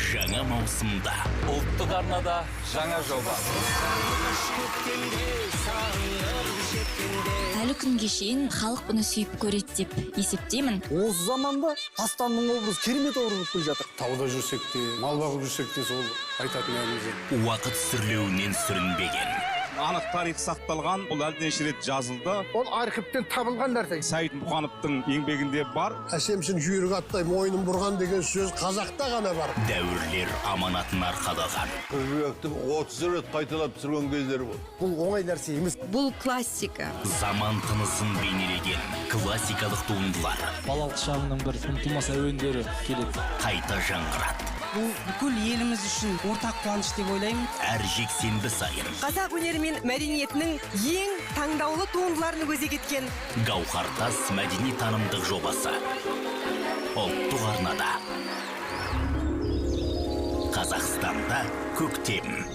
Жаңа маусымда Ұлттық арнада жаңа жоба. Әлі күнге шейін халық бұны сүйіп көреді деп есептеймін. Осы заманда Астанның образы керемет образ болып келе жатыр. Тауда жүрсек те, мал бағып жүрсек те, сол айтатын әніміз еді. Уақыт сүрлеуінен сүрінбеген. Анық тарих сақталған, ол әлденеше рет жазылды. Ол архивтен табылған нәрсе. Саид Мұқановтың еңбегінде бар. Әсемсің жүйрік аттай, мойнын бұрған деген сөз қазақта ғана бар. Дәуірлер аманатын арқалаған. Қыз Жібекті 30 рет қайталап түсірген кездері болды. Бұл оңай нәрсе емес. Бұл классика. Заман тынысын бейнелеген классикалық туындылар Балалық шағымның бір ұмытылмас әуендері келеді. Қайта жаңғырады. Бұл бүкіл еліміз үшін ортақ қуаныш деп ойлаймын. Әр жексенбі сайын Қазақ өнері мен мәдениетінің ең таңдаулы туындыларын өзек еткен Гауһартас мәдени танымдық жобасы. Ұлттық арнада. Қазақстанда көктем.